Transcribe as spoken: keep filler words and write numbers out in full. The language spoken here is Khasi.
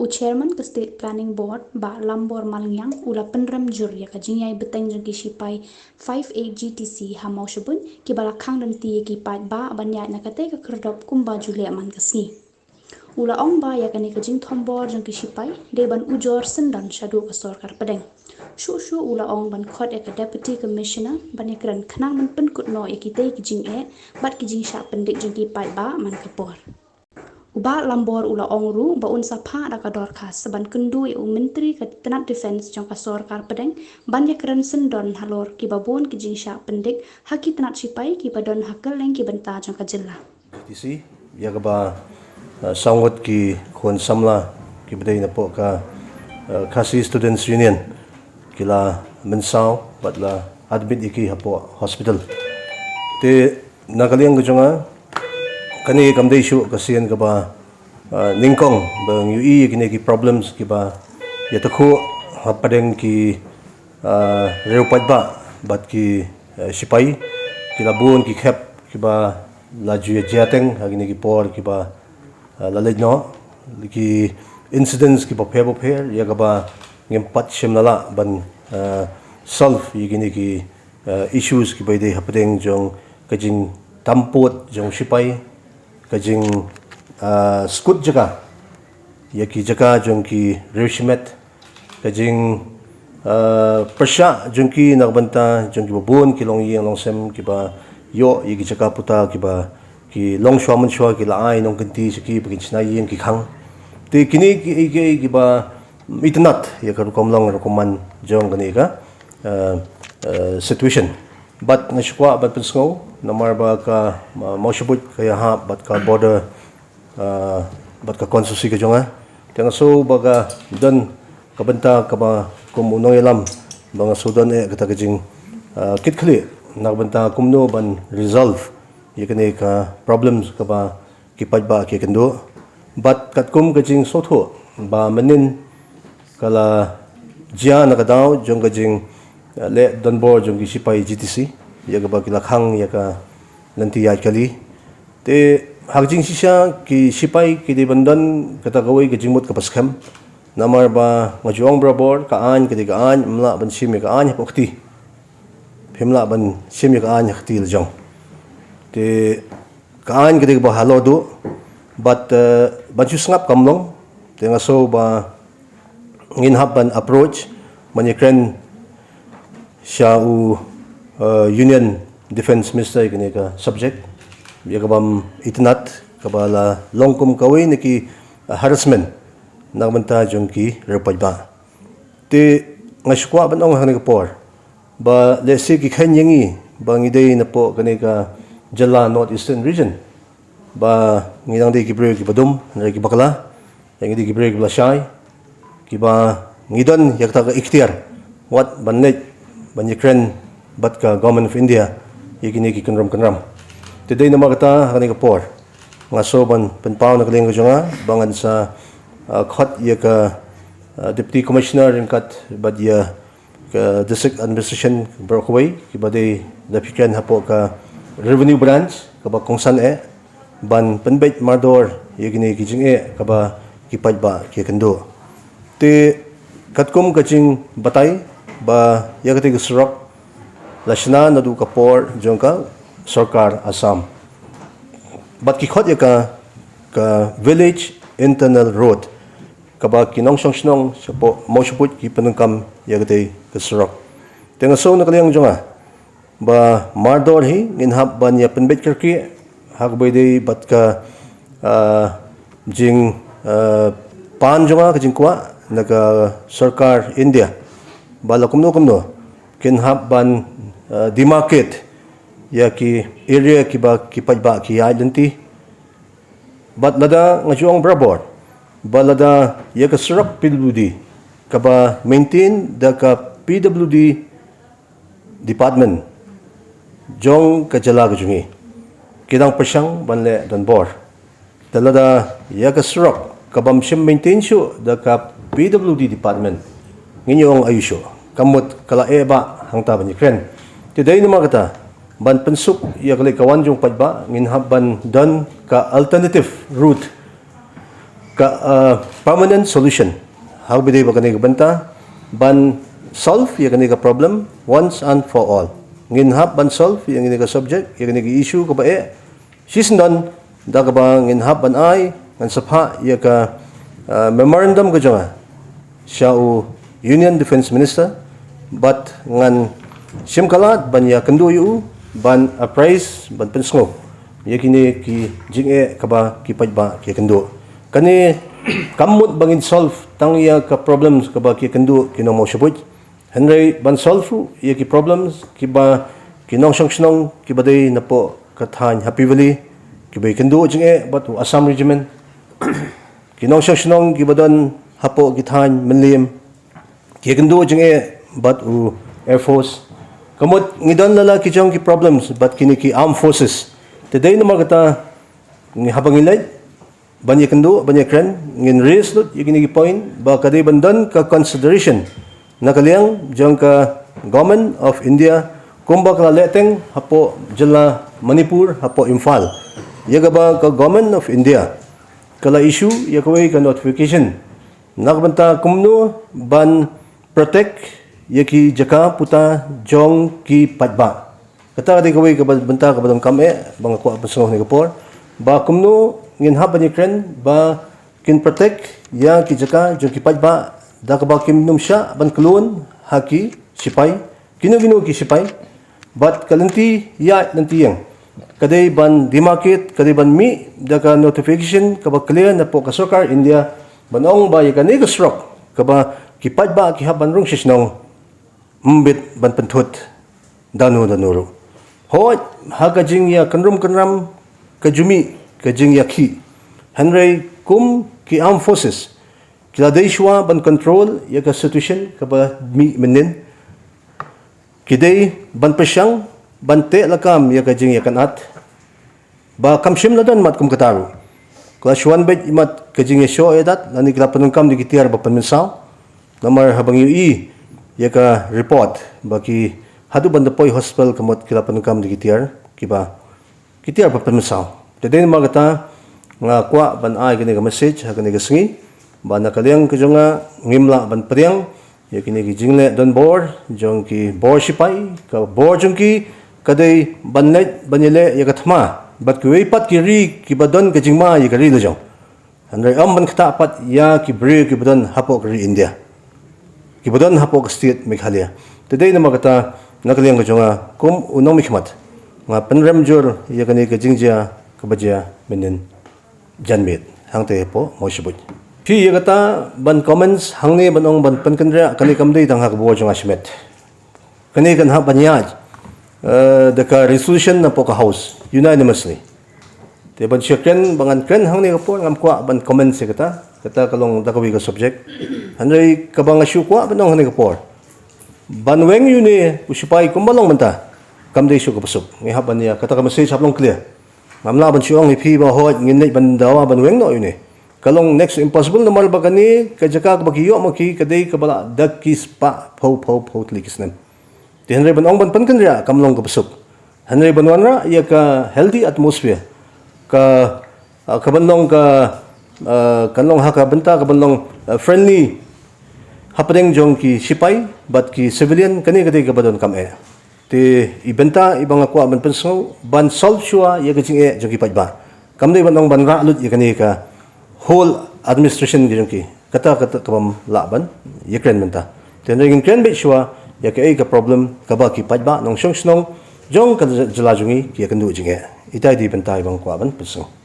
U Chairman ka State Planning Board, Bah Lambor Malngiang, u la pynrem jur ïa ka jingïai bteng jong ki shipai five eight G T C ha Mawshbuit, kiba la khang lynti ïa ki paidbah ban ïaid na katei ka khyrdop kumba ju leh man ka sngi. U la ong ba ïa kane ka jingthombor jong ki shipai dei ban ujor syndon shaduh ka sorkar pdeng. Shuh shuh u la ong ban khot ïa ka Deputy Commissioner ban ïakren khnang ban pynkut noh ïa kitei ki jingeh bad ki jingshah pyndik jong ki paidbah man ka por. U Bah Lambor u la ong ruh ba un sa phah da ka dorkhas ban kynduh ïa u Myntri ka tnat Defence jong ka sorkar pdeng ban ïakren syndon halor kiba bun ki jingshah pyndik ha ki tnat shipai kiba don ha kylleng ki bynta jong ka jylla. T C, ïa kaba, uh, saw ngut ki khun samla kiba dei napoh ka, uh, Khasi Students Union ki la mynsaw bad la admit ïa ki hapoh hospital. Te na ka liang ka jong nga, kane kam dei shuh ka sien kaba, uh, nyngkong ba ngi ïohi ïa kine ki problems kiba ïatakhuh hapdeng ki, uh, riew paidbah bad ki, uh, shipai, ki la bun ki khep kiba la ju ïa jia teng ha kine ki por kiba, uh, la leit noh, ki incidents kiba pher ba pher ïa kaba ngim pat shym la lah ban, uh, solve ïa kine ki, uh, issues kiba dei hapdeng jong ka jingtampud jong shipai, ka jing, uh, skud jaka ïa ki jaka jong ki riew shimet, ka jing, uh, pyrshah jong ki na ka bynta jong kiba bun ki longïing longsem kiba ïoh ïa ki jaka puta kiba ki long shuwa mynshwa ki la ai nongkynti sha ki ba kin shna ïing ki khang. Te kine ki, ki, kiba itynnad ïa ka rukom long rukom man jong kane ka, uh, uh, situation. Bad nga shu kwah ban pynsngew namar ba ka, uh, Mawshbuit ka ïahap bad ka border, uh, bad ka constituency ka jong nga. Te nga sngew ba ka don ka bynta kaba kum u nongïalam ba nga sngew don eh kata ka jing, uh, kit khlieh na ka bynta kumno ban resolve ïa kane ka problems kaba ki paidbah ki kynduh. Bad katkum ka jingsngewthuh ba mynnin ka la jia na ka daw jong ka jing, uh, leh donbor jong ki shipai G T C ïa kaba ki la khang ïa ka lynti ïaid kali. Te ha ka jingshisha ki shipai ki dei ban don kata kawei ka jingmut kaba skhem. Namar ba nga ju ong barabor ka aiñ ka dei ka aiñ, ym lah ban shim ïa ka aiñ hapoh kti. Phim lah ban shim ïa ka aiñ ha kti la jong. Te ka aiñ ka dei kaba halor duh bad, eh, ban shu sngap kam long. Te nga sngew ba ngin hap ban approach ban ïakren sha u, eh, Union Defence Minister ïa kane ka subject, ïa kabym itynnad kaba la long kum kawei na ki, eh, harassment na ka bynta jong ki riew paidbah. Te nga shu kwah ban ong ha kane ka por ba lehse ki kheiñ ïa ngi ba ngi dei napoh kane ka jylla North Eastern Region ba ngi dang dei ki briew kiba dum, hynrei kiba bakla, ïa ngi dei ki briew kiba lashai, kiba ngi don ïa kata ka iktiar wat ban leit ban ïakren bad ka Government of India ïa kine ki kynrum kynram. Te dei namar kata ha kane ka por nga sngew ban pynpaw na ka liang ka jong nga ba ngan sa, ah, khot ïa ka, ah, Deputy Commissioner ryngkat bad ïa ka District Administration baroh kawei kiba dei da phi kren hapoh ka Revenue Branch kaba kongsan eh ban pynbeit mardor ïa kine ki jingeh kaba ki paidbah ki kynduh. Te katkum ka jingbatai ba ïa katei ka surok la shna naduh ka por jong ka sorkar Assam bad ki khot ïa ka, ka Village Internal Road kaba ki nongshong shnong shapoh Mawshbuit ki pyndonkam ïa katei ka surok. Te nga sngew na ka liang jong nga ba mardor hi ngin hap ban ïa pynbeit kyrkieh ha kaba ïadei bad ka, ah, jing, ah, pan jong nga, ka jingkwah na ka sorkar India ba la kumno kumno kin hap ban, ah, demarcate ïa ki area kiba ki paidbah ki ïaid lynti. Bad lada nga ju ong barabor ba lada ïa ka surok P W D kaba maintain da ka P W D department jong ka jylla ka jong ngi ki dang pyrshang ban leh donbor. Te lada ïa ka surok kabym shym maintain shuh da ka P W D department, ngin ïa ong aïu shuh? Ka mut ka la eh bah hangta ban ïakren. Te dei namar kata ban pynsuk ïa ka leit ka wan jong paidbah ngin hap ban don ka alternative route Ka, uh, permanent solution ha kaba dei ba kane ka bynta ban solve ïa kane ka problem once and for all. Ngin hap ban solve ïa kane ka subject, ïa kane ka issue kaba eh shisyndon, da kaba ngin hap ban ai, ngan sa phah ïa ka, uh, memorandum ka jong nga sha u Union Defence Minister, bad ngan shim ka lad ban ïakynduh ïa u, ban apprise, ban pynsngew ïa kine ki jingeh kaba ki paidbah ki ïakynduh. Kane kam mut ba ngin solve tang ïa ka problems kaba ki ïakynduh ki nongmawshawit, hynrei ban solve ruh ïa ki problems kiba ki nongshong shnong kiba dei napoh ka thaiñ Happy Valley, kiba ïakynduh jingeh bad u Assam Regiment, ki nongshong shnong kiba don hapoh ki thaiñ Mylliem, ki ïakynduh jingeh bad u Air Force. Ka mut ngi don la la ki jong ki problems bad kine ki armed forces. Te dei namar kata, ngi haba ngi leit ban ïakynduh, ban ïakren, ngin raise lut ïa kine ki point ba ka dei ban don ka consideration na ka liang jong ka Government of India, kumba ka la leh teng hapoh jylla Manipur, hapoh Imphal, ïa kaba ka Government of India ka la issue ïa kawei ka notification na ka bynta kumno ban protect ïa ki jaka puta jong ki paidbah. Kata ka dei kawei ka bynta kaba donkam eh ba nga kwah pynsngew ha kane ka por, ba kumno ngin hap ban ïakren ba kin protect ïa ki jaka jong ki paidbah, da kaba kim nym shah ban khlun ha ki sipai, kino kino ki sipai. Bad ka lynti ïaid lynti ïeng ka dei ban demarcate, ka dei ban mih da ka notification kaba clear napoh ka sorkar India, ban ong ba ïa kane ka surok kaba ki paidbah ki hap ban rung sha shnong, ym bit ban pynthut da no da no ruh. Hooid, ha ka jingïakynrum kynram ka ju mih ka jingïakhih, hynrei kum ki armed forces ki la dei shuwa ban control ïa ka situation kaba mih mynnin, ki dei ban pyrshang ban teh lakam ïa ka jingïakynad, ba kam shym la don mat kum kata ruh. Ka la shu wan beit mat ka jingïashoh ïadat, lane ki la pyndonkam da ki tiar ba pynmynsaw. Namar haba ngi ïohi ïa ka report ba ki haduh ban da poi hospital ka mut ki la pyndonkam da ki tiar kiba, ki tiar ba pynmynsaw. Te dei namar kata nga kwah ban ai kane ka message ha kane ka sngi, ba na ka liang ka jong nga ngim lah ban pdiang ïa kine ki jingleh donbor jong ki bor sipai. Ka bor jong ki ka dei ban leit ban ïaleh ïa ka thma bad kiwei pat ki ri kiba don ka jingma ïa ka ri la jong, hynrei ym ban ktah pat ïa ki briew kiba don hapoh ka ri India, kiba don hapoh ka state Meghalaya. Te dei namar kata, na ka liang ka jong nga kum u nongmihkhmat, nga pynrem jur ïa kane ka jingjia kaba jia mynnin janmiet hangta hapoh Mawshynrut. Phi ïa kata ban comments hangne ban ong ban pynkynriah, kane kam dei tang ha ka bor jong nga shimet. Kane kan hap ban ïaid, eh, da ka resolution napoh ka House unanimously. Te ban shu kren, ba ngan kren hangne ka por, ngam kwah ban comments ïa kata. Kata ka long da kawei ka subject. Hynrei kaba nga shu kwah ban ong hangne ka por, ban weng ïa une u sipai kumba long mynta, kam dei shuh kaba suk. Ngi hap ban ïa, kata ka message hap long clear. Ngam lah ban shu ong ïa phi ba hooid ngin leit ban dawa ban weng noh ïa une. Ka long next to impossible namar ba kane ka jaka kaba ki ïoh ma ki ka dei kaba la da ki spah phew phew phew tylli ki snem. Te hynrei ban ong ban pynkynriah kam long kaba suk. Hynrei ban wanrah ïa ka healthy atmosphere, ka, ah, ka ban long ka, ah, kan long ha ka bynta ka ban long, ah, friendly hapdeng jong ki sipai bad ki civilian, kane ka dei kaba donkam eh. Te i bynta iba nga kwah ban pynsngew, ban solve shuwa ïa ka jingeh jong ki paidbah. Kam dei ban ong ban rah lut ïa kane ka whole administration ka jong ki. Kata, kata ka bym lah ban ïakren mynta. Te hynrei ngin kren beit shuwa ïa kaei ka problem kaba ki paidbah nongshong shnong jong ka jylla jong ngi ki ïakynduh jingeh. Ita i dei i bynta iba nga kwah ban pynsngew.